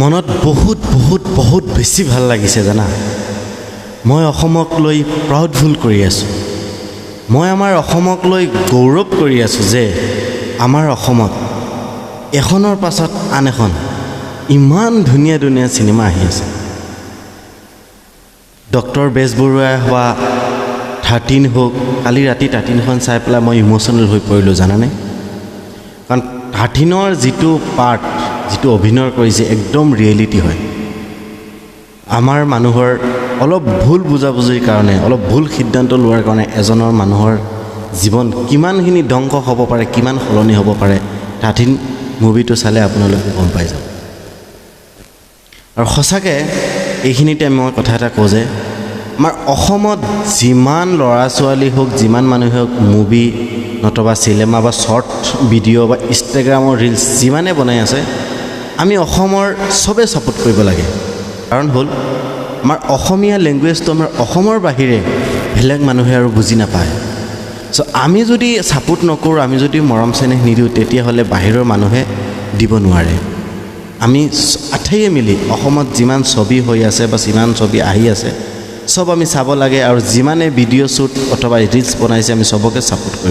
মনত বহুত বহুত বহুত বেছি ভাল লাগিছে জানা। মই অসমক লৈ প্ৰাউড ফিল কৰি আছোঁ। মই আমাৰ অসমক লৈ গৌৰৱ কৰি আছোঁ যে আমাৰ অসমত এখনৰ পাছত আন এখন ইমান ধুনীয়া ধুনীয়া চিনেমা আহি আছে। ডক্টৰ বেজবৰুৱাই হোৱা 13 হওক, কালি ৰাতি 13খন চাই পেলাই মই ইম'চনেল হৈ পৰিলোঁ, জানানে? কাৰণ 13ৰ যিটো পাৰ্ট, যিটো অভিনয় কৰিছে, একদম ৰিয়েলিটি হয়। আমাৰ মানুহৰ অলপ ভুল বুজাবুজিৰ কাৰণে, অলপ ভুল সিদ্ধান্ত লোৱাৰ কাৰণে এজনৰ মানুহৰ জীৱন কিমানখিনি ধ্বংস হ'ব পাৰে, কিমান সলনি হ'ব পাৰে, 13 মুভিটো চালে আপোনালোকে গম পাই যাব। আৰু সঁচাকৈ এইখিনিতে মই কথা এটা কওঁ যে আমাৰ অসমত যিমান ল'ৰা ছোৱালী হওক, যিমান মানুহে হওক, মুভি নতুবা চিনেমা বা শ্বৰ্ট ভিডিঅ' বা ইনষ্টাগ্ৰামৰ ৰিলচ যিমানে বনাই আছে, আমি অসমৰ চবেই ছাপোৰ্ট কৰিব লাগে। কাৰণ হ'ল আমাৰ অসমীয়া লেংগুৱেজটো আমাৰ অসমৰ বাহিৰে বেলেগ মানুহে আৰু বুজি নাপায়। চ' আমি যদি ছাপোৰ্ট নকৰোঁ, আমি যদি মৰম চেনেহ নিদিওঁ, তেতিয়াহ'লে বাহিৰৰ মানুহে দিব নোৱাৰে। আমি আটাইয়ে মিলি অসমত যিমান ছবি হৈ আছে বা যিমান ছবি আহি আছে, চব আমি চাব লাগে আৰু যিমানে ভিডিঅ' শ্বুট অথবা ৰিলচ বনাইছে, আমি চবকে ছাপোৰ্ট কৰিব